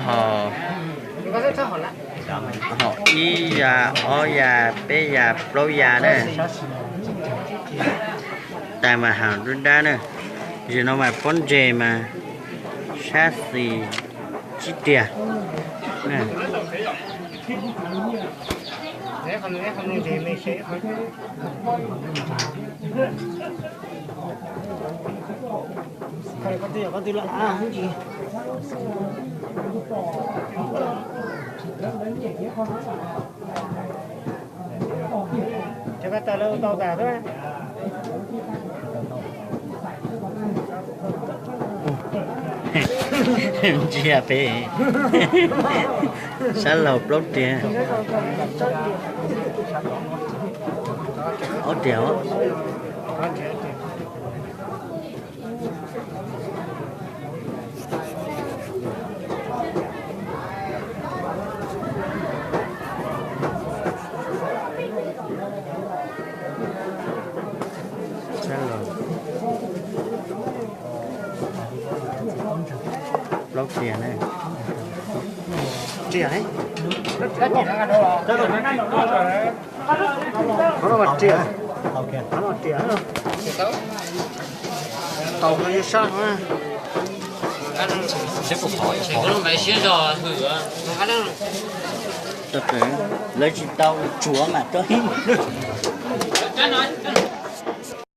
Ho, ho ib yas, ob yas, peb yas, plaub yas na. Tais mas haum dub dab na. Zim no mas pob ntseg mas sab xis tsib riag. Ntsia pem sab laug plaub riag. Ob riag. Plaub riag ne. Riag ne. Qhov no mas riag. Qhov no riag. Tau no yog sab no. Lawv tsis tau tsuav mas rau.